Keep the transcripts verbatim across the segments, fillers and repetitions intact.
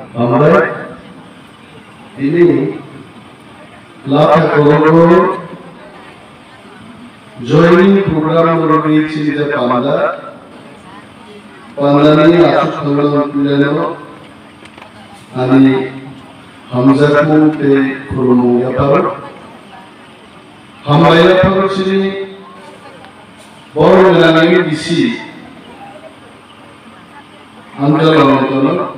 Hambai, tini latha kolokno joining program rwgwi chini je panda, pandani aswk thangna puilano ani hamjakmung tei khulumung yapharo. Hambai yapharo chini borok gwnangni bisi Angkal Ramadan,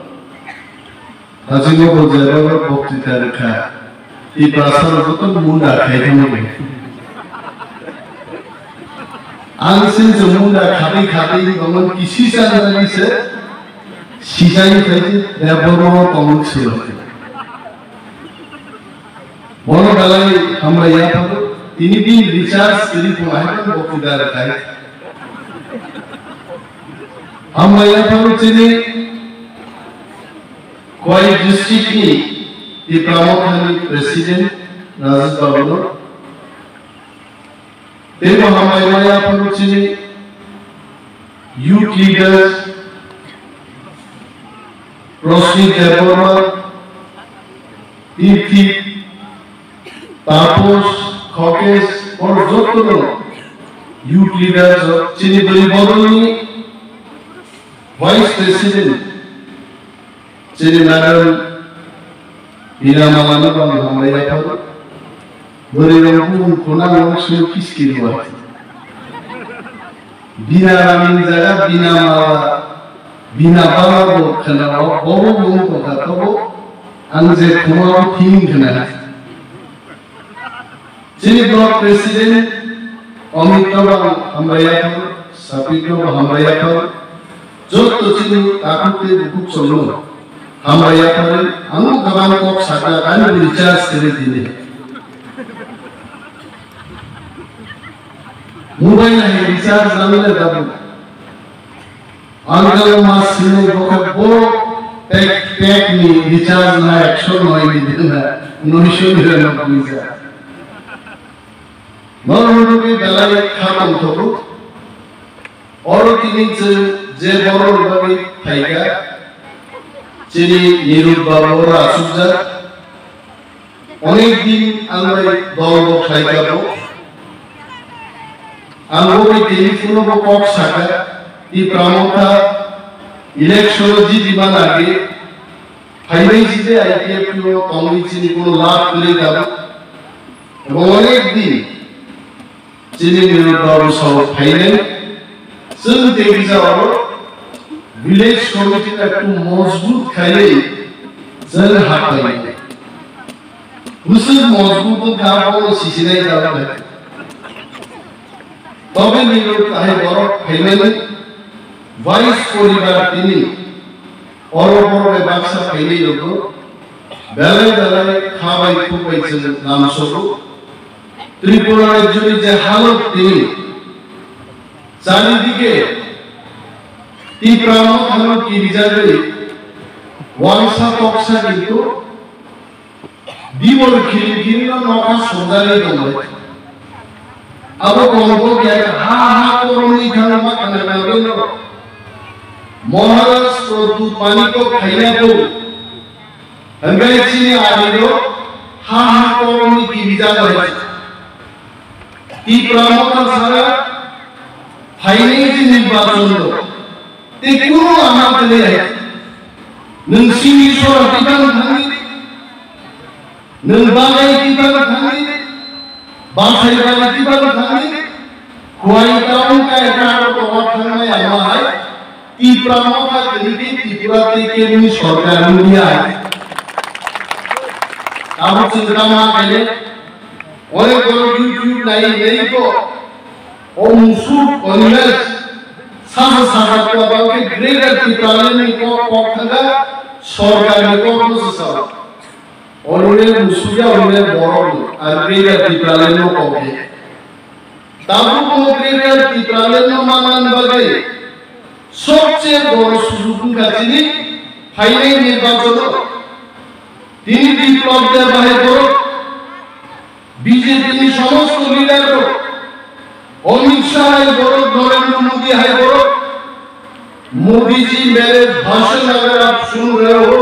hajingo bo jeba bo bokti tarikha. Tiprasa rok joto munda khai thangwi. Ang sinse munda khati khati bangman kisi sanjani se sisai khai se Debbarma tongwi sulo. Bono belai hambai yapharo, tini din recharge tini pung ahai bokti tarikha. Hambai yapharo chini Khowai district ni Tipra Motha ni president Rajesh Babu no. Teibo hambai maya phano chini youth leaders Rosni Debbarma, Tirthi, Tapos, Khokesh, oro jotono youth leaders chini bwrwi bodolni vice president chini madam Bina Malano bang hambai yapharo. Bwrwi rok bumung khuna ang sini kiskiri wa. Bina Rani jaga Bina Mala, Bina Bala bo khana wa, bobo bumung kota tobo ang je khuma bo thing khana. Chini block president Amit no bo hambai yapharo, Sapit no bo hambai yapharo, joto chini takhuk tei bukhuk chwngno hambai yapharo, ang kwbang kok sakha ani bo recharge khe tini. Mobile hai recharge nangmani dabu. Ang khe mas sinai bo khe bo pack, pack ni recharge na ekso noi ni dena, noisho ni dena puisa. Norok ni belai kha tongthogo. Oro tini chwng je borok ni bagwi phaikha, chini Nirud babu oro achukjak. Onek din ang bai dol bo khlai kha bo. Ang bo bai tini phone bo kok sakha, Tipra Motha election o jiti man age, phainai si je I P F T o tongwi chini kono lab kwrwi kha bo. Ebong onek din Chini Nirud babu sabo phainai, chwng tei kisa oro village committee ektu mojbut khainai chwng haphainai. Bwswk mojbut wngkha bono sisinai jagao hai. Tobe Nirud kahai borok phaimani vice poribar tini. Oro borok bai baksa phainai rokno belai belai kha bai khuk bai chwng lamsogo. Tripura rajyoni je halot tini, charidike Tipra Mothano kirijagwi wansa toksa kintu Dibor khiri khiri no nokha songdari tongo. Abo tongo kya ha ha koroni thang ma kana na no. Maharaj Prodip Manikya khaina ko. Hangkai chini ari ro ha ha koroni kibija bai. Tipra Motha sara phainai je nirbachon do. Tei kunu lama kwlai hai. Nwng sini sora tibang thangni, nwng bagai tibang thangni, basai bagai tibang thangni, Khowai town kai karo towa thangnai ama hai, Tipra Motha kwlai di Tripura tei kebini sorkar nungya hai. Abo chwng tama khaile, Onek borok YouTube nai nai ko, o musuk Animesh sasa sasa ko abang ke Greater Tipraland ni kok kok thaga, sorkar ni kok no sasa. Onore musuk ya onore borok no, ar Greater Tipraland no kok ke. Tabuk o Greater Tipraland no mannan bagwi sobse boro sujug wngkha chini phainai nirbachon o. Tini Biplab Deb bahai borok, B J P ni somosto leader rok, Amit Shah hai borok, Narendra Modi hai borok, Modi ji mere bhashan agar aap sun rahe ho,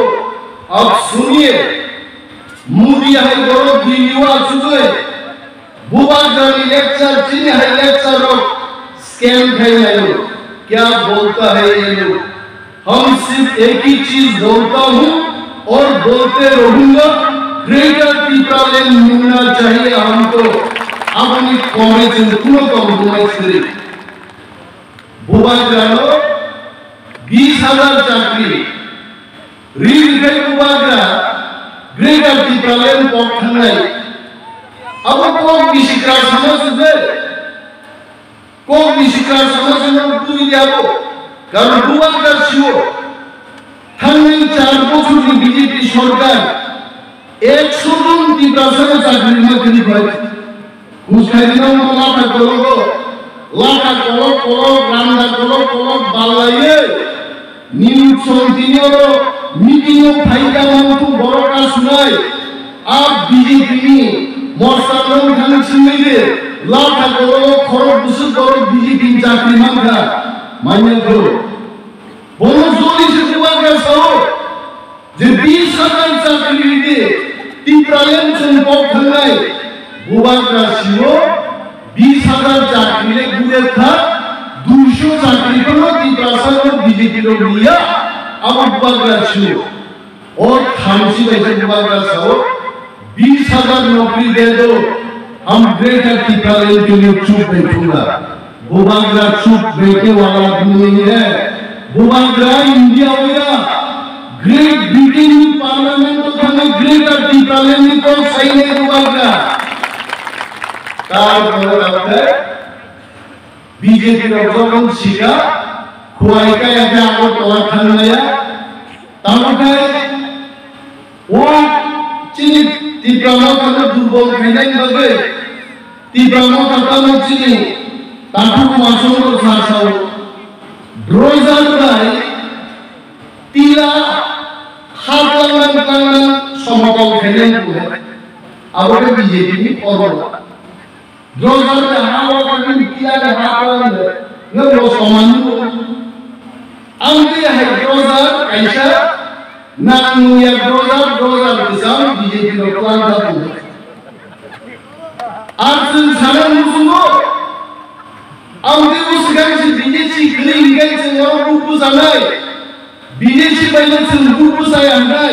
Ab suniye, Modi hai borok Delhi o achugwi, Bubagrani lecture, chini hai lecture rok scan khai laio. Kya bolta hai ye log? Hum sirf ek hi cheez bolta hoon aur bolte rahunga, Greater Tipraland milna chahiye humko. Aboni compromise, kuno compromise kwrwi. Bubagrano bis hajar chakri. Rini khai Bubagra Greater Tipraland kok thangnai. Abo kok bisi kra sama se je. Kok bisi kra sama se no tui di abo. Karon Bubagra sio. Thangnai char bochor ni B J P sorkar ekso jon Tiprasa no chakri ma kwrwi bai. Buskhairino wngkha lakha kologo, lakha kolok kolok, randa kolok kolok balaiwi, nini chongtini oro meeting o phaikha manthu borok kasunai, a B J P ni morsa nong thani singwi de, lakha kologo khorok bwswk borok B J P ni chakri mankha, manya kho. Bono joli se Bubagra sao. Je bis hajar chakri ridi, Tipraland chwng kok thangnai, Bubagra sio bis hajar chakri le gure tha, duisho chakri kono Tiprasa no B J P rok liya, abo Bubagra sio. O thamchi bai se Bubagra sao, बीस हज़ार नौकरी दे दो, हम ग्रेटर टिप्रालैंड के लिए चुप बैठूंगा। Bubagra chup beke wala duni hai. Bubagra India oya. Great Britain ni parliament o thangwi Greater Tipraland ni kok sainai Bubagra. Tarpore tabukhe B J P rok jokhon sika, khuai kaya khe Agartala thangnaya. Tabukhe O chini Tipra Motha no durbol khainani bagwi Tipra Motha tamo chini takhuk masongno sa sao. Drojar bai tila ha klangnan klangnan somotol khainani bagwi. Abo khe B J P ni kormo. Drojar ni ha o khe nini tila ni ha o nang no soman nw. Ang twi hai drojar kaisa nang nung ya drojar, drojar bwsang B J P no twlang kha bw. Ang chwng sana muchungo. Ang twi o swkang si B J P kwrwi hwnkhe chwng oro buku sanai. B J P bai no chwng buku saya hwnkhe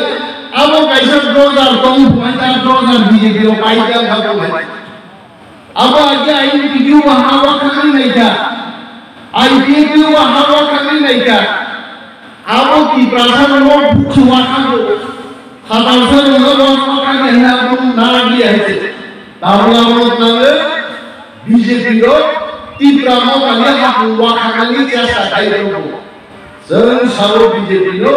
abo kaisa drojar tong phunai ta drojar B J P o pai kha bw. Abo age I N P T o ba ha wa khagwi naikha. I P F T o ba ha wa khagwi naikha. Abo Tiprasa no buksu wa khago. Khatalsa no wa wa khagwi hwnwi abo narwkliya hai se. Tabuk abo no thango B J P rok Tipra Motha ni haphung wa khagani chesta khai tongo. Chwng sao B J P no,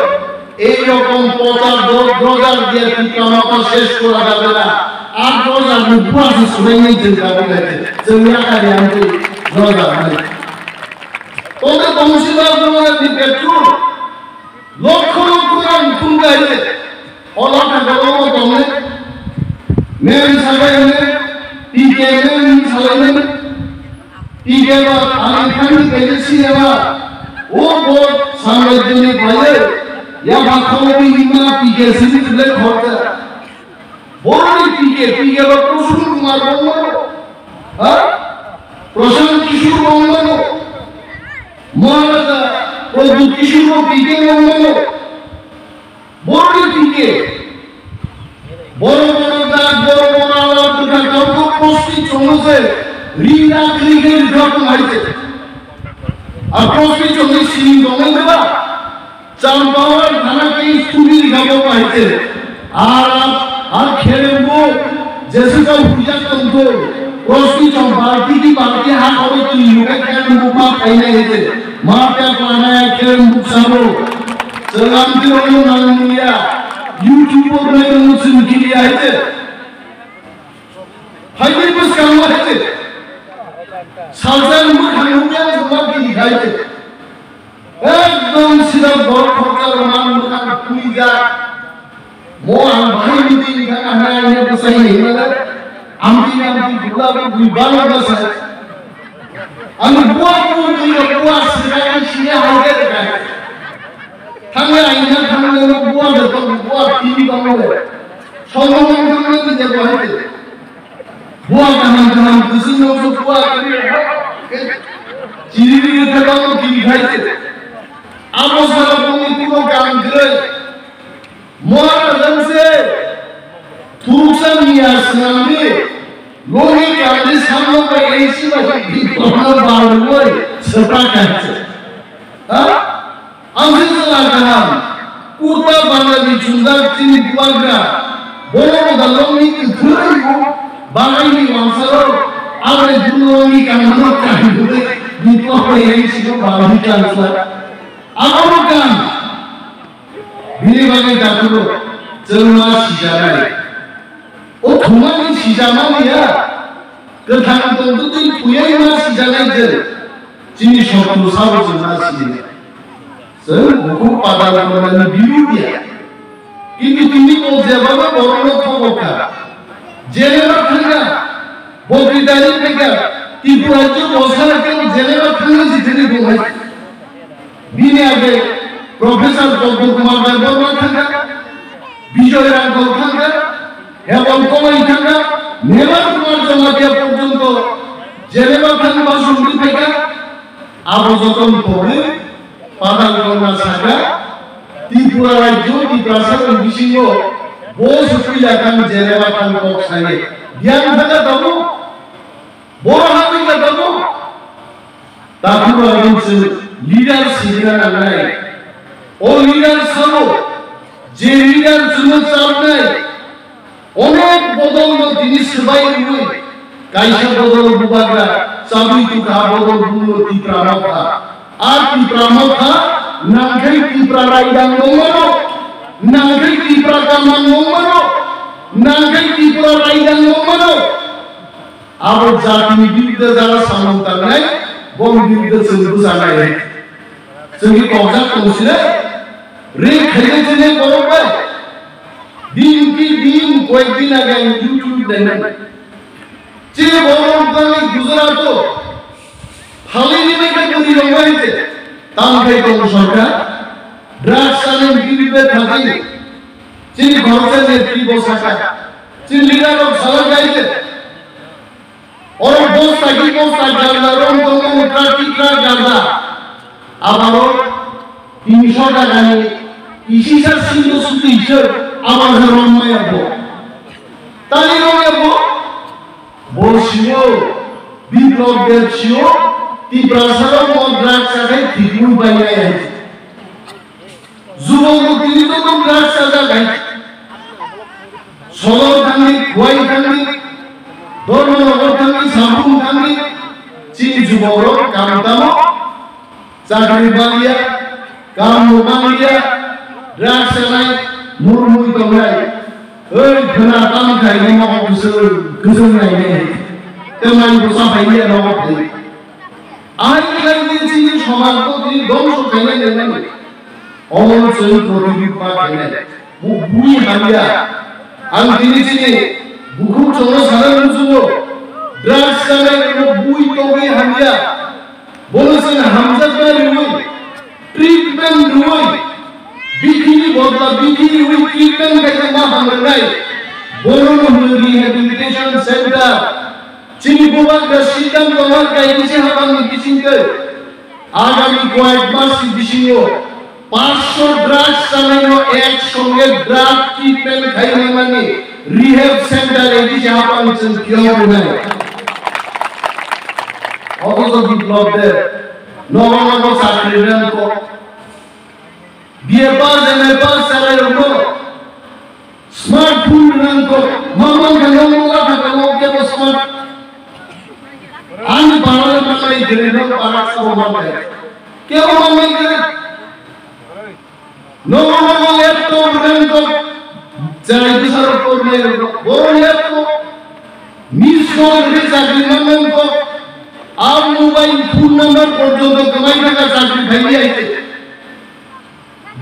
ei rokom pochar dol drojar diya Tipra Motha shesh kora jabe na. Ar drojar ni bua se sunai ni chwng jabe na. Chwng ya kari ang twi drojar nai. Tonde tongsi ba drojar ni petrol. Lokho lokho rang thum gai de. Ola ka dolo mo tongne. Men sabai ne. P K men salai ne. Ike ba, ani khani kaisa sinema, o bo samrajyoni phaio, ya ba khawri hima P K sini tule khorcha. Boroni P K, P K ba Prashant Kumar Bongmano. Ha? Prashant Kishore Bongmano. Maharaja Pradyut Kishore P K Bongmano. Boroni P K. Boro boro da, boro boro ala bwkha tabuk prosti chongo se, ri da kri khe rikha tong hai se. A prosti chongo sini tong hai ba. Champawar thana ke studi rikha tong hai se. Ar, ar kherembo, jese ka huja tong to. Prosti chong balti ki balti ha kore tu yuka kherembo ma paina hai se. Ma kya plana hai kherembo sabo. Selam ti ono nang mulia. YouTube o nai tongmo chwng kiri hai se. Hai ni bwskang o hai se. Salsa ni mwkhang nukya joma kiri hai se. Ekdom sida bor khorcha rwma mwkhang twijak. Mo ang bahai ni din kha ang nai ne bwsai ni hinmale. Amti amti gula bo bui balo bwsai. Ang buak buak twi buak sida ang sida hai se. Thangya aina thangya no buak de tong buak twi Songmung wngkha wngkha tini bo hai se. Bua kaham kaham kwchwng nokso bua kwrwi. Chiri rwi khe bangno kiri khai se. Amo sara bongni kuno kam kwrwi. Moha rajang se. Thuruksa miya swnamwi. Logi kandi samno bai A C bai bipokno barwi swpa kaise. Ha? Ang se chwla kaham. Kurta Punjabi chumjak chini bubagra. Bono da longni kwthwi bo bagaini wansaro. Aboni dulongni kanmano kanmani biplop bai A C no barwi kansla. Abono kan. Bini bagwi dakhulok chwngma sijanai. O thumani sijamani ya. Kwthang tongtwtwi thuyai ma sijanai je. Chini sotru sabo chwngma sijinai. Chwng bukhuk padal kormani birudia. Kintu tini bo jebaba borokno thokokha. Jelema thangkha. Bokri dani phekha. Tripura je bosana khe jelema thangna jithani bungai. Bini age Professor Chandra Kumar Debbarma thangkha, Bijoy Rangkhol thangkha, Hemal Komai thangkha, Mevar Kumar Jamatia porjonto jeleba thang ba songwi phaikha. Abo joton pore padal gonna sakha, Tripura rajyo Tiprasa ni bisingo bo sukui lakan jeleba thang kok sani. Biang thangkha tamo? Boro hapinga tamo? Takhuk rok chwng leader sibina nangnai. O leader sabo, je leader chwngno chabnai, onek bodolno tini swbai rwui, kaisa bodol bubagra chabwi tukha, bodol buno Tipra Motha. A Tipra Motha, nangkhai Tipra raidang nongmano, nangkhai Tipra kamang nongmano, nangkhai Tipra raidang nongmano. Abo jatini birudde jara samung tangnai, boni birudde chwng bwchanai. Chwngni kokjak tong sile, re khaile chini borok bai. Din ki din, koyek din age ang YouTube nainai. Chini borok wngkha Gujarat o, phalini bai khe bwrwi rok bai khe, tang khai tong sorkar, drugs chani birudde thangkhe, chini khoroksa netri bo sakha, chini leader rok salai bai khe. Oro bosta ki bosta ganja rom tongo, tra ki tra ganja. Abaro tinsho taka ni isisa singo suti isor abaro rom maya bo. Tani rom ya bo? Bo siyo, Biplop Deb siyo, Tiprasa rok mo drugs chakhai thikmui bai ya ya. Jubok rok tini to tong drugs chajak hai. Sodor thangdi, Khowai thangdi, Dharmanagar thangdi, Sampung thangdi, chini jubok rok kam tamo, chakri bangya, kam bo bangya, drugs chanai, murmui tongnai. Oi, khwna tam khai ni mokol kusung, kusung nai ni. Te mai bo sa phai ya mokol phai. Ahai khlai di chini somaj bo tini dongso khainai nai nai. Omo chwng protibid ma khainai. Bo bui hamya. Ang tini chini bukhuk chwngno sana muchungo. Drugs chanai rokno bui tongwi hamya. Bono chwng hamjakma rwui, treatment rwui, bikhini bodla bikhi rwui treatment khaijak ma hamrwnai. Bono no hwnwi rehabilitation center. Chini bubagra Siddhant Kumar kainwi se habangni bisingtwi agami koyek mas ni bisingo panchsho drugs chanaino ek songe drug treatment khaimani rehab center edi se habang chwng kiyo rwnai. Oboso Biplop Deb nogo nogo chakri rwna ko. B A pass, M A pass chalairokno smartphone rwna ko. Mamang khe nogo la thaka nogo kebo smart. Ani para le manai gere no para sabo manai. Kebo manai gere. Nogo nogo laptop rwna ko. Jai bisaro pornai rokno. Boro laptop. Miss call rwna chakri manai ko. A mobile phone number porjonto kwmai thaka chakri phaidi aite.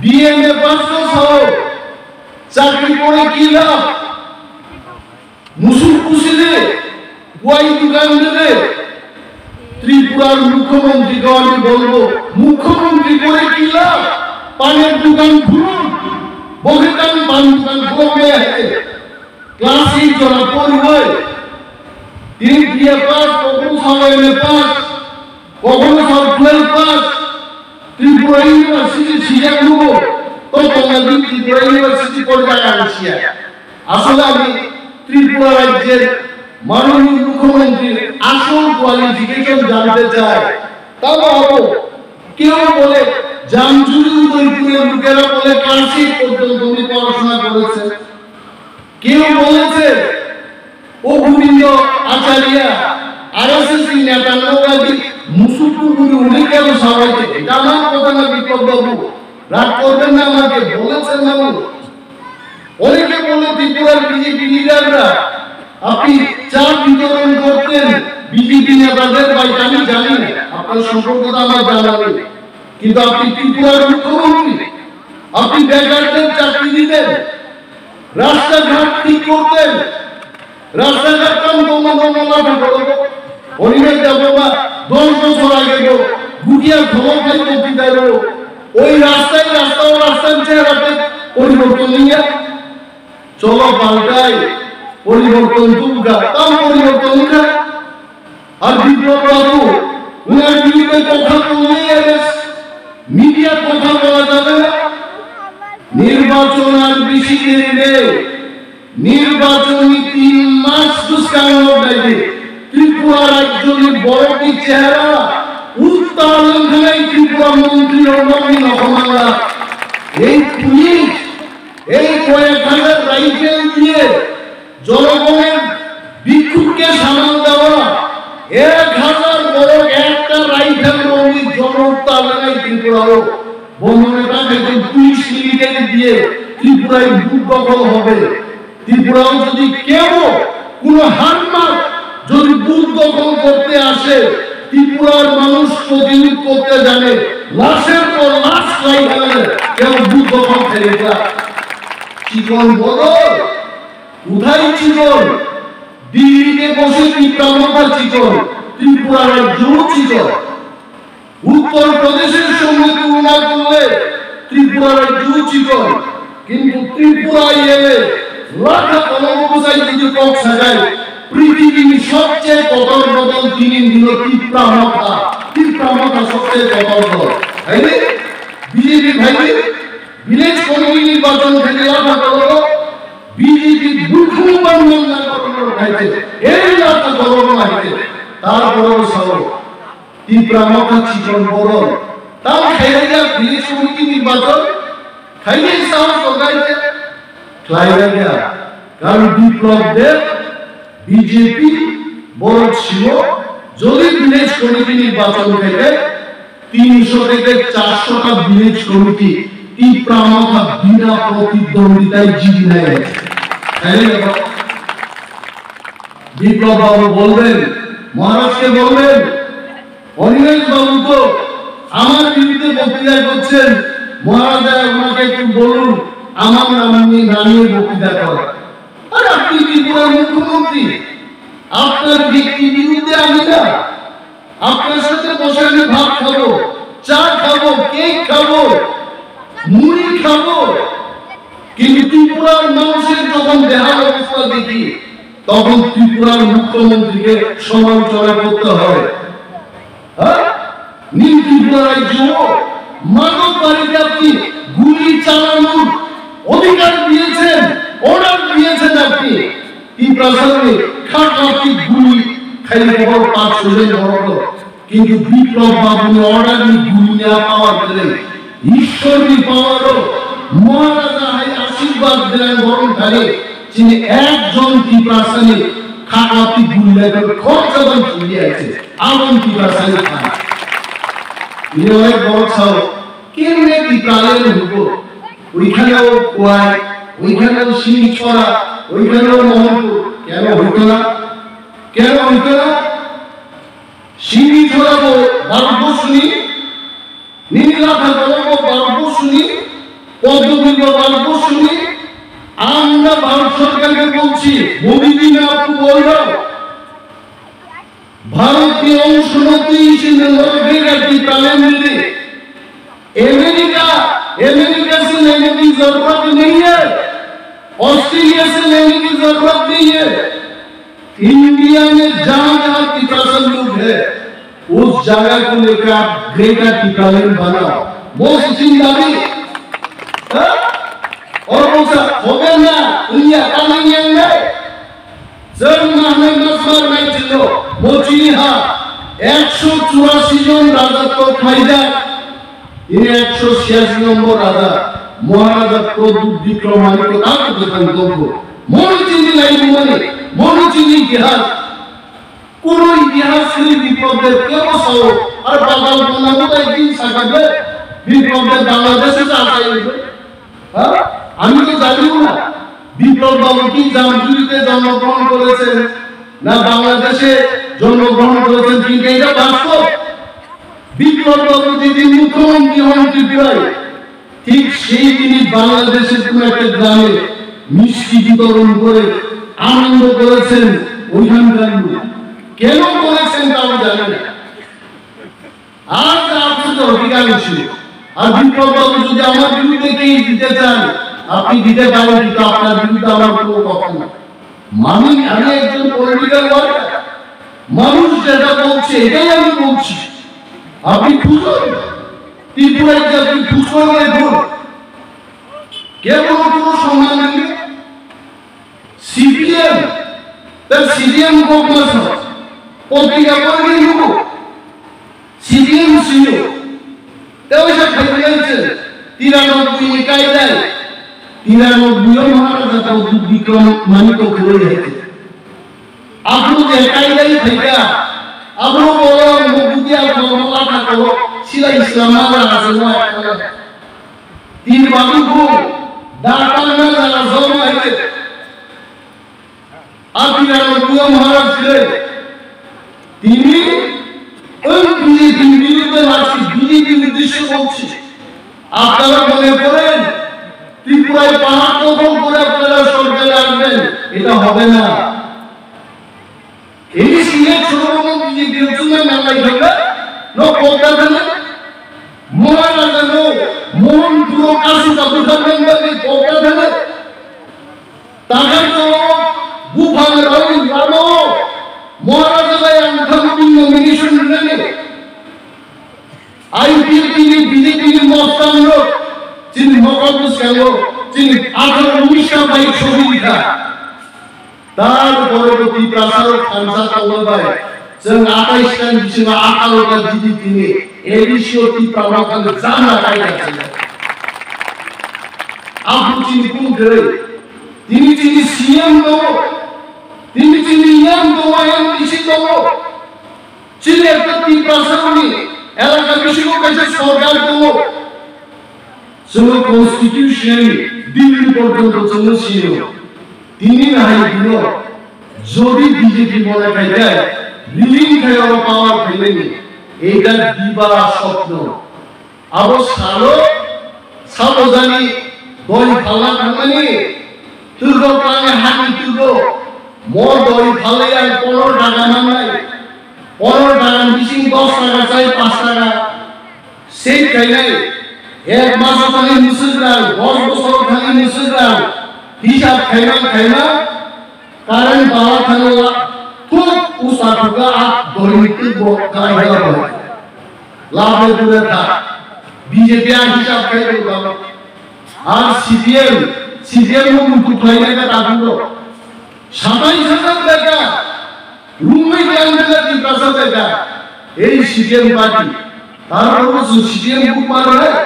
B M A pass no sao, chakri pore ki lab? Musuk pusi de, guai dukan de de. Tripura Mukhyamantri ko ami bolbo, Mukhyamantri pore ki lab? Panir dukan khulun, bokhe tang pan dukan khulun. jora poriwi, tini B A pass, kokno sao M A pass, kokno sao twelve pass, Tripura University sijak nugo, to tongna di Tripura University porjak ang siya. আসলে আমি ত্রিপুরা রাজ্যের মাননীয় মুখ্যমন্ত্রীর আসল কোয়ালিফিকেশন জানতে চাই। তা বাবু, কেউ বলে জামজুরি উদয়পুরের লোকেরা বলে ক্লাস এইট পর্যন্ত উনি পড়াশোনা করেছেন, কেউ বলেছে ও গোবিন্দ আচার্য আরএসএস নেতা, নোংরাজি মুসুক কুকুরি উনি কেন সবাইকে, এটা আমার কথা না বিপ্লব বাবু, রাগ করবেন না আমাকে, বলেছেন না উনি। অনেকে বলে ত্রিপুরার বিজেপি লিডাররা আপনি চা বিতরণ করতেন বিজেপি নেতাদের বাড়িতে, আমি জানি না, আপনার সম্পর্কে তো আমার জানা নেই, কিন্তু আপনি ত্রিপুরার মুখ্যমন্ত্রী, আপনি বেকারদের চাকরি দিতেন, রাস্তাঘাট ঠিক করতেন, রাস্তাঘাট কাম করবো, করবো, লাঠা করবো। অনিমেষ দেববর্মা দশ বছর আগে গো, গুটিয়া খবর খাই বক্তৃতা গো, ওই রাস্তায় রাস্তা ও রাস্তার চেহারাতে পরিবর্তন নিয়ে চলো পাল্টাই, পরিবর্তন তুলগা, তাও পরিবর্তন উঠা। আর বিপ্লব বাবু, উনার বিরুদ্ধে কথা বললেই মিডিয়া কথা বলা যাবে না। নির্বাচন আর বেশি দেরি নেই। নির্বাচনী তিন মাস দুষ্কাঙ্গ ব্যাধি। ত্রিপুরা রাজ্যের বড় কি চেহারা? উত্তর লঙ্ঘনায় ত্রিপুরা মন্ত্রী ও মন্ত্রী নখমালা। এই পুলিশ, এই কয়েক হাজার রাইফেল দিয়ে জনগণের বিক্ষোভকে সামাল দেওয়া, এক হাজার বড় একটা রাইফেল রঙিন জনতা লাগাই ত্রিপুরাও বন্ধনে টাকা একজন পুলিশ মিলিটারি দিয়ে ত্রিপুরায় বুথ দখল হবে। ত্রিপুরাও যদি কেউ কোনো হারমাত যদি বুথ দখল করতে আসে, ত্রিপুরার মানুষ প্রতিরোধ করতে জানে, লাশের পর লাশ খাই ফেলে কেউ বুথ দখল করে না। চিকন বদল, কোথায় চিকন? দিল্লিতে বসে ত্রিপুরা মাথা চিকন, ত্রিপুরা রাজ্যও চিকন। উত্তর প্রদেশের সঙ্গে তুলনা করলে ত্রিপুরা রাজ্যও চিকন, কিন্তু ত্রিপুরায় এলে লাখা কলমকুচাই যদি কক সাজায়, পৃথিবীর সবচেয়ে কঠোর বদল তিনি দিল ত্রিপুরা মাথা। ত্রিপুরা মাথা সবচেয়ে কঠোর দল। তাই না? বিজেপি ভাই, ভিলেজ কমিটি নির্বাচন থেকে লাখা কলম বিজেপি বুথ নির্বাচন না করার খাইছে, এই লাখা কলম খাইছে, তারপরেও সব ত্রিপুরা মাথা চিকন বদল। তাও খাইলে যা ভিলেজ কমিটি নির্বাচন, খাইলে সাহস দেখাইছে, খাইলে যা। কারণ বিপ্লব দেব বিজেপি বড় ছিল, যদি ভিলেজ কমিটি নির্বাচন থেকে তিনশো থেকে চারশোটা ভিলেজ কমিটি ত্রিপুরা মাথা বিনা প্রতিদ্বন্দ্বিতায় জিতে নেয়। তাই না? বিপ্লব বাবু বলবেন, মহারাজকে বলবেন, অনিমেষ বাবু তো আমার বিরুদ্ধে বক্তৃতা করছেন, মহারাজা ওনাকে একটু বলুন আমার নাম নিয়ে, নামিয়ে বক্তৃতা করেন। আর আপনি ত্রিপুরার মুখ্যমন্ত্রী, আপনার ব্যক্তি বিরুদ্ধে আমি না, আপনার সাথে বসে আমি ভাত খাবো, চা খাবো, কেক খাবো, মুড়ি খাবো, কিন্তু ত্রিপুরার মানুষের যখন বেহাল অবস্থা দেখি, তখন ত্রিপুরার মুখ্যমন্ত্রীকে সমালোচনা করতে হয়। হ্যাঁ? নীল ত্রিপুরা রাজ্য মাদক বাড়িতে আপনি গুলি চালানোর অধিকার দিয়েছেন, অর্ডার দিয়েছেন আপনি। ত্রিপুরা সামনে খাট আপনি গুলি খাইলে খবর পাঁচ ছজন বড়। কিন্তু বিপ্লব বাবুর অর্ডার নি গুলি না পাওয়ার ফলে, ঈশ্বরী পাওয়ারও মহারাজা হাই আশীর্বাদ দিলেন বরং খালি যিনি একজন ত্রিপুরা সামনে খাট আপনি গুলি খরচ এবং চলে আছে। আগুন কি বাসায় খায়। ইনি অনেক বড় সাহস। কেমনে কি প্রাণের হইব? ওইখানেও কোয়াই, ওইখানেও শিলছড়া, ওইখানেও মোহনপুর। কেন হইতো না? কেন হইতো না? শিলছড়া তো ভারতবর্ষ নেই। নীলা থাকলেও ভারতবর্ষ নেই। পদ্মবিল ভারতবর্ষ নেই। আমরা ভারত সরকারকে বলছি, মোদী জি, मैं आपको बोल रहा हूँ, ভারত কি অংশ মতে ইসে লড়বে কি প্রাণের মধ্যে? আমেরিকা, আমেরিকা সে লেনে কি জরুরত নেই है, ऑस्ट्रेलिया से लेने की जरूरत नहीं है। इंडिया में जहां जहां तिप्रासन लोग है, उस जगह को लेकर आप ग्रेटर तिप्रालैंड बनाओ। वो सिचिन दाबी, हाँ? और वो सब हो गया ना, इंडिया का नहीं है, नहीं। Chwng manwi ma sar nai chwngno, bo chini ha ekso churasi jon raja to khlaijak. Ini ekso chiyasi nombor raja, Maharaja Pradyut Bikram Manikya ta kwthang tongkho. Moni chini laibumani, moni chini itihas. Kuno itihas kwrwi Biplab Deb kebo sao, ar Badal Panda bo tai din sakha de, Biplab Deb Bangladesh-e sa achai. হ্যাঁ? আমি তো জানিও না বিপ্লব বাবু কি জামজুরিতে জন্মগ্রহণ করেছেন না বাংলাদেশে জন্মগ্রহণ করেছেন, কিন্তু এটা বাস্তব। বিপ্লব বাবু যেদিন মুখ্যমন্ত্রী হন ত্রিপুরায়, ঠিক সেই দিনই বাংলাদেশের কোনো একটা গ্রামে মিষ্টি বিতরণ করে আনন্দ করেছেন ওইখানকার লোক। কেন করেছেন তা আমি জানি না। আর যা আছে তো অধিকাংশ। আর বিপ্লব বাবু যদি আমার বিরুদ্ধে কেস দিতে চান, আপনি দিতে পারেন, কিন্তু আপনার বিরুদ্ধে আমার কোনো কথা নেই। আমি, আমি একজন পলিটিক্যাল ওয়ার্কার, মানুষ যেটা বলছে এটাই আমি বলছি। আপনি খুঁজুন, ত্রিপুরায় যে আপনি খুঁজ করে দেখুন, কে কোনো কোনো সম্মান নেই। সিপিএম, তার সিপিএম কংগ্রেস, পত্রিকা পড়ে নিব, সিপিএম সিও, তেও সে খাইতে গেছে, তিরানব্বই একাই দেয়, তিরানব্বই মহারাজা তো বিক্রম মানিক করে হয়েছে। আপনি যে একাই দেয় ভাইটা, আপনি বলো, মুখ দিয়ে বলো, মাথা করো, সিলা ইসলাম মারা আছে, ও একটা। Tin babu ko datar na jala jom aite. Apni aro Buya Maharaj khe. Tini ang BJP ni biruddhe lagchi, BJP ni uddeshye bolchi. আপনারা মনে করেন ত্রিপুরায় পাহাড় দখল করে আপনারা সরকারে আসবেন, এটা হবে না। এই সিলেট ছোট বড় বিজেপি হচ্ছে না মেলায় খেলে, নো কোটা দেবে, মহারাজা নো, মোহন পুরো কাশি কাপুর মেম্বার এই কোটা দেবে। তাদের তো বুফালে রাহুল রানো, মহারাজা ভাই আনখান নমিনেশন নেবে। IPFT ni BJP ni mostan rok, chini mokol bwskango, chini atharo unis ta bai sobi kha. Tar pore bo Tiprasa rok thansa tongma bai, chwng atais ta bisingo atharo ta GDP ni ADC o Tipra Motha ni janda kai kha chwng. Abu chini kung kwrwi, tini chini CM tongo, tini chini EM tongo, MDC tongo. Chini ekta Tiprasani elaka bisingo kaisa sorkar tongo. Chwngno constitution Delhi porjonto chwngno sino. Tini nahai dino jodi BJP mone khai khe rilin khai oro power phainani. Eta diba sopno. Abo salo, sabo jani doi phalna thangmani, twgo klangnai hani twgo, mo doi phalai ang pondro taka mannai, pondro taka ni bising dos taka chai, panch taka save khainai, ek maso thani mwswk rang, dos bosor thani mwswk rang, hisab khaimang khaimang, Current power thangla thuk usa thuka a doi twi bo kai hela bo. Labe dure tha. BJP a hisab khai bo ba. Ar CPM, CPM no mutu khlai na ka ta duro. Satai satai beka. Rumai yang beka di kasa beka. Ei CPM party. Tar pore bo CPM buk mar hai.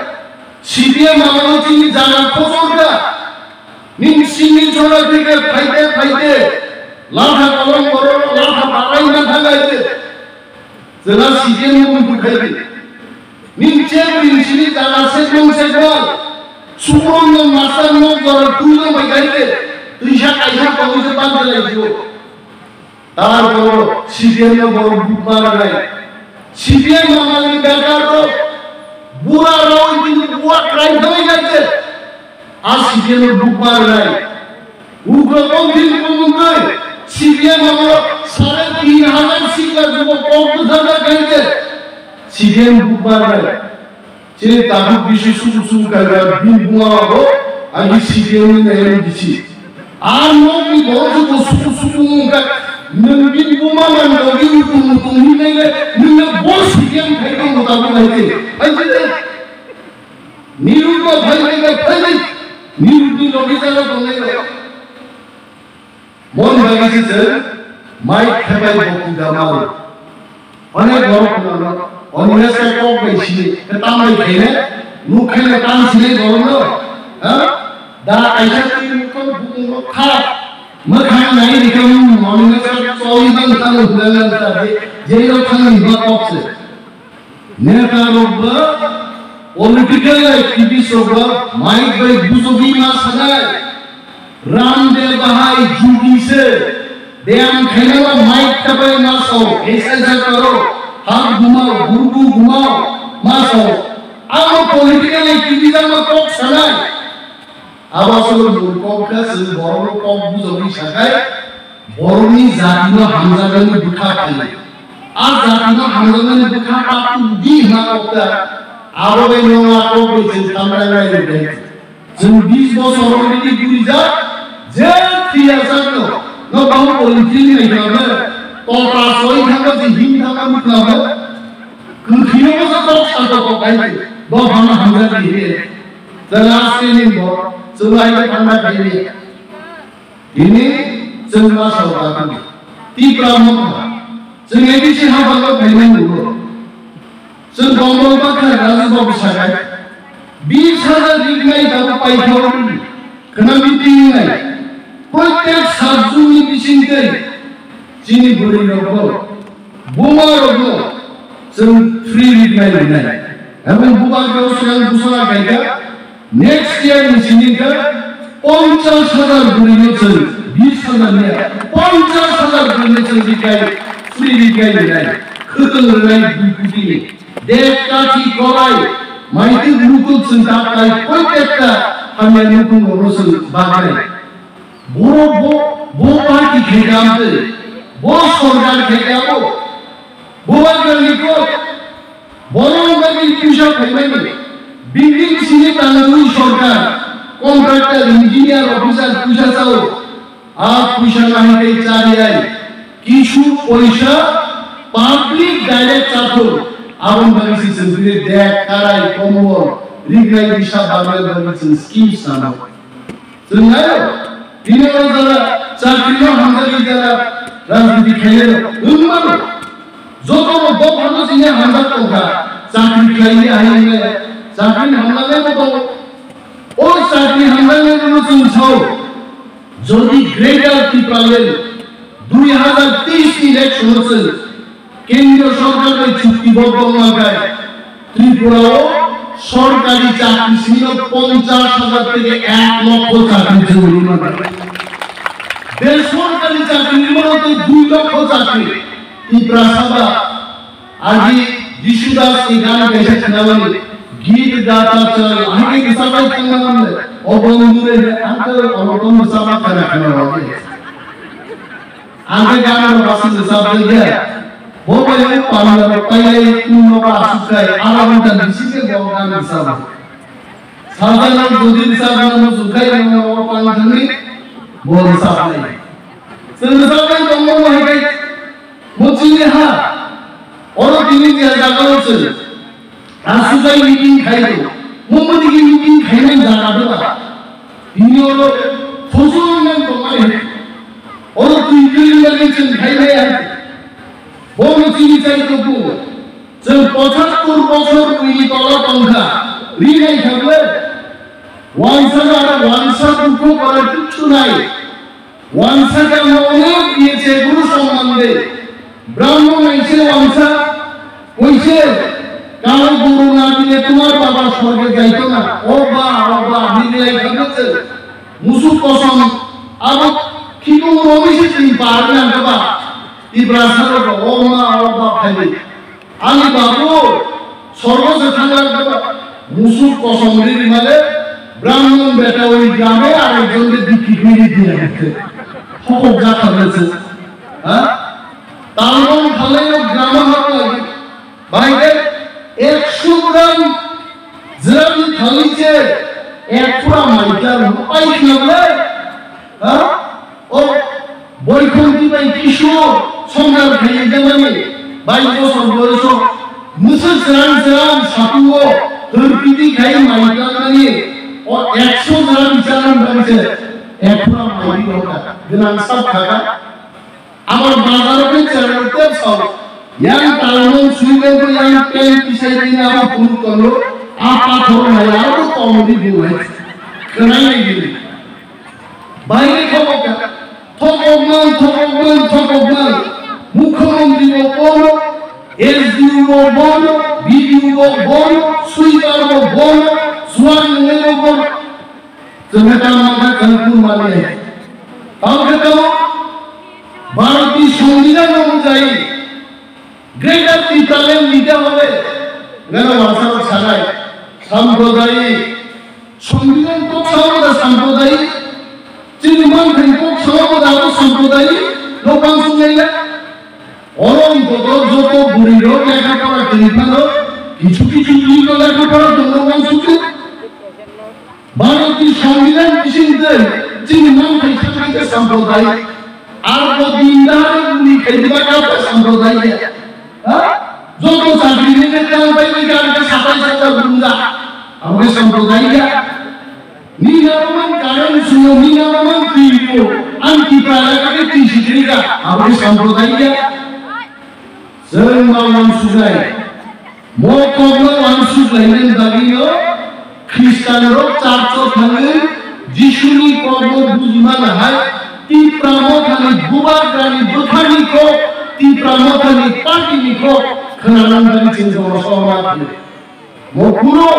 CPM amalo chini jaga khosor ka. Ning sini chora theke phaite phaite, latha kolom koro, latha barai na thanglaite. Jela sijen mung tu khaite. Ning che ning sini jala sekmang sekmang, sukron no masang no jora tulo bai khaite. Tuisa kaisa kongoi se bang jela jibo. Tarpor CPM no borok buk maranai. CPM no mani bekar rok bura rok tini bua krai thangwi gaite. A CPM no buk maranai. Ugroponthi ni bumungtwi CPM no sare tin hajar sikla jubo kok bwthar gaite. CPM buk maranai. Chini tabuk bisi suku suku kaiba bini buma bo agi CPM ni M D C. A nokni borok joto suku suku wngkha, nwng bini buma man logi utung utung hinwi le, nwng le bo C P M khai tong bo tabuk hai de. Hai de, Nirudno phai de, phai de, Nirudni logi jara tongnai rok. Mon bagwi se chwng mic khebai bokti damal. Onek borok phano, oni wngkha kok bai sini, khe tambai khaine, nuk khaine tam sini borokno, ha? Da kaisa twi nuk khaino bukung rok kha, mwkhang nai rikha, oni wngkha choli bang tamo hwnwi wngkha, je, je rok thangni ba kok se. Neta rok ba, political activist rok ba, mic bai bujogwi ma sanai. Ramdev bahai jugi se, beyam khainai ba mic khabai ma sao, exercise karo, hak gumao, gurgu gumao, ma sao. Amo political activism ma kok sanai. Abo asolo murkok khe chwng borokno kok bujogwi sakai, borokni jatino hamjaknani bwkha khainai. A jatino hamjaknani bwkha ta tubudi hwnna kok ta, abo bai nwng a kok bai chwng thangnai nai rwdi. Chwng bis bosor already gurijak, je thwiyajakno, no babu politic ni khlaiba, tota soi thangma je him thangma ni khlaiba, kwthwino bosa tok sa tok tok hai se, bo phano hamjak di he. The last training bo, chwng hai khe thangma khai ni. Tini chwng ma sao ta kuni. Tipra motha. Chwng A D C ha balo khaimani nugo. Chwng Bongbong Bakha Raju Babu sakai. Bis hajar rignai tabuk paithao khna meeting nai. Protek sajjuni bisingtwi chini bwrwi rokbo, buma rokno chwng free rignai rinai. Ebong bubagrao swkang busana kaika. Next year ni sini khe ponchash hajar guri no chwng, bis hajar ni, ponchash hajar guri no chwng rikai, free rikai rinai, khwtwng rinai dui koti ni. Dek kathi kolai, maitwk muikwk chwng ta kai, protekta hamya nukhung rok no chwng bagnai. Borok bo, bo party khe kam twi, bo sorkar khe kamo, bo bagrani kok, borok bagwi puisa phaimani, building sini tangwi sorkar, contractor, engineer, officer puisa chao, a puisa nahai tei chariyai, kisu poisa public direct chathok, aboni bagwi se chwng tini dek, karai, kombol, rignai, bisa, barnai bagwi chwng schemes nangno. Chwng naio, tini o jora chakri no hamjagwi jora rajniti khainai rok wng mano. Joto no dophano chini hamjak tongkha, chakri khlaini hai wngkhe chakri hamjaknai bo tongo. O chakri hamjaknai no chwng sao, jodi Greater Tipraland dui hazar teis ni election o chwng Kendriya sorkar bai chukti bodol mankhai, Tripura o sorkari chakri simi no ponchash hajar theke ek lokho chakri chwng rwi mankhai. Besorkari chakri rwi mano tei dui lokho chakri. Tiprasa ba agi Jisu Das ni gan kaisa khwnamani, Git Gata Chal, ahai khe kwchak bai thangna manle, o bondhu re, ang khe omotom bwsama khana khana rw khe. Ang khe gan rok aswk rwchapjak ya. Bo bai o panda rok pailai, kun rok aswk khai, ara ghonta bisi khe bo gan rwchapjak. Salsa rok jodi rwchapna muchung khai, rang rok o pang thangwi bo rwchapnai. Chwng rwchapnai tongmo bo hai khai, bo chini ha. Oro tini je jaga o chwng. Aswk khai meeting khai do. Mumbai ni meeting khainai jaga do ba. Tini oro khosong nang tongmani. Oro twi twi nang chwng khainai hai. Bono chini chai do bu. Chwng pochattor bochor bwini tola tongkha. Rinai kha bwle. Wansa na wansa dukho kora kichu nai. Wansa khe ang onek diye che guru somman de. Brahmo naise wansa koise, "Kalo guru na dile tumar baba sorge jaito na." O ba, o ba, hinlai khabe che. Musuk kosom abo khitung romi se tin par na ba. Tiprasa ro o ma, o ba phai. Ani babu, sorgo se thangna ba, musuk kosom ri ri male, Brahmon beta oi grame arekjon de dikhi khiri diya. Hokok ja khabe se. Ha? Talmon khalai no grama hap lagi. Bai de, ekso gram jrani thali che, ek pura maita pai khna bole. Ha? Hai jamani, bais bosor boyoso, mwswk chwrang chwrang satungo, hwrpiti khai mai tangmani, o ekso gram chalan bangse, ekra mai di hoka, gwnang sak khaka. Amar bazaro khe chwrang tep sao, yang talmung sui bangko yang pant tisai di nabo phunuk tongo, a pathor mai abo tong di buwai, khwnai di. Baire thokok, thokokmang, thokokmang, thokokmang. Mukhyamantri bo bono, S D O bo bono, B D O bo bono, sweeper bo bono, suar nungnai bo bono. Chwngno tamo khe Kanpur mani. Tamo khe tamo Bharati Songbidan onujai Greater Tipraland nite hobe, gana wasa sanai, sampradayik, Songbidan kok sao da sampradayik, chini manthai kok sao da abo sampradayik, no bang sungai la. Oro joto joto buri rok lekha pora tini phano, kichu kichu buri rok lekha pora tongno bang sukhe. Bharati Songbidan bising tei chini manthai sakha khe sampradayik. Ar bo din dahar ni khai diba kha sampradayik ya. Ha? Joto chakri ni khe tang bai ni kha khe satai satai gumja. Abo khe sampradayik ya. Ni na roman karan suno, ni na roman twi ko. An ki pra kha khe twi sikri kha. Abo khe sampradayik ya. Chwng ma uansuknai, mo kokno uansuk lainani bagwino Khristanrok church-o thangwi Jisuni kokno bujimani hai Tipra Mothani bubagrani bwthani kok, Tipra Mothani party-ni kok khwnanani bagwi chwng jotono soma thangwi. Mo phuru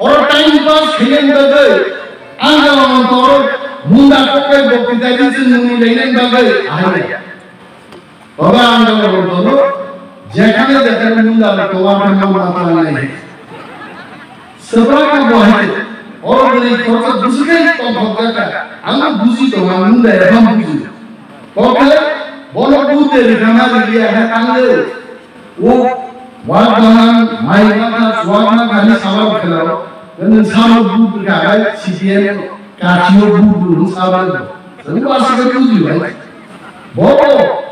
oro time pass khainani bagwi ang jala montoro munda kokbai bokti daidi chwng nungni lainani bagwi ahai. Baba ang dal rok dolo, jekhane jekhane munda rok towa khe mangma tangnai. Sebra ka bo hai, oro bwrwi khoroksa bwswk khe tongthok jakha, ang buji tongo, ang munda ekham buji. Kokhe, bono bute rikha ma rikya khe ang le, o, wa bahan, mai bakha, suak ma khani sabar khelaro, nang samo but rikha hai, C P M. Kachio budu hwn sabai bo. Chwng ba se buji bai. Bobo,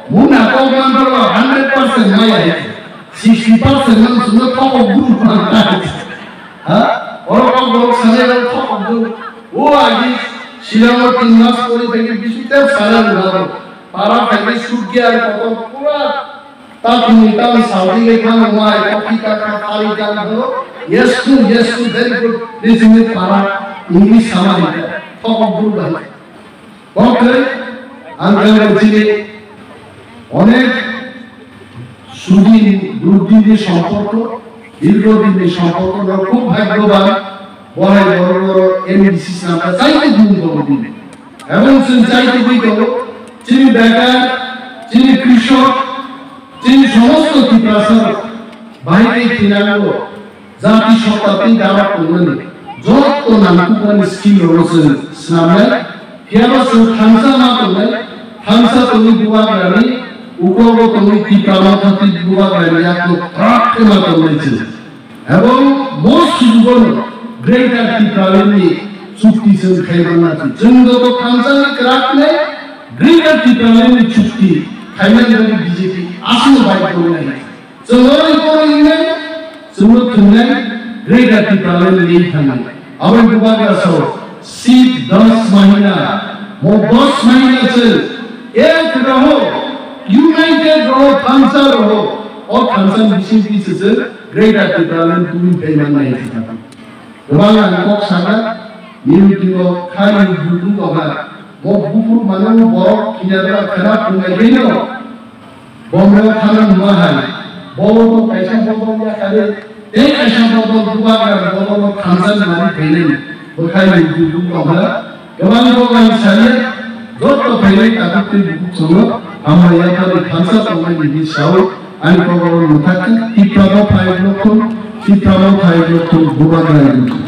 muna kok man thoro hundred percent maya hai. Sixty percent man chwngno thokok budu man tai. Ha? Oro kok borok sanai rok thokok budu. O agi Shillong o tin mas pori thangwi bisu tep sara rwgo. Para thangwi sugya kotor pura Takni tang saudi le khang mai kopi ka ka kari kan do. Yes to, yes to, very good. This is para English samari. Thokok guru bai. Okay. Ang kan chini onek sudin durdin ni সম্পর্ক, দীর্ঘদিন ni সম্পর্ক, খুব ভাগ্যবান. Bohai boro boro M D C snamka chai gung tongo bini. Ebong chwng chai tubui tongo, chini bekar, chini krishok, chini somosto Tiprasa rok bahai tei thinango jati sotta tei darak tongnani jotto nangkukmani scheme rokno chwng snamnai. Phiyaba chwng thansa ma tongnai, thansa tongwi bubagrani, ukogo tongwi Tipra Motha tei bubagrani yakno kwrak khe ma tongnai chwng. Ebong bo sujugono Greater Tipraland ni chukti chwng khaimanna si. Chwng joto thansa ni kwrak nai Greater Tipraland ni chukti khaimani bagwi B J P aswk bai tongnai. Chwng oro iko ringnai, chwngno thwngnai Greater Tipraland ni thangnai. Aboni bubagra sao, sit das mahina, mo das mahina chwng ek raho, united raho, thansa raho, o thansa ni bising twi se chwng Greater Tipraland tubui phaiman nai thangkha. Kwbang ang kok sakha, nini twibo khani bubu tongkha, mo buphuru mano borok khina dwla khena phunai khaino, Bombay o thangna numa hai, bobo to kaisa bodol ya kare, tei kaisa bodol bubagra bodol o thansa ni mani phainai, bwkhai ni bubu tongkha. Kwbang kok ang saliya, jotto phainai takhuk tei bukhuk chwngno hambai yaphani thansa tongnai hwnwi sao, ani kokoro mwthakhe Tipra Motha hai lokthung, Tipra Motha hai lokthung, bubagra hai lokthung.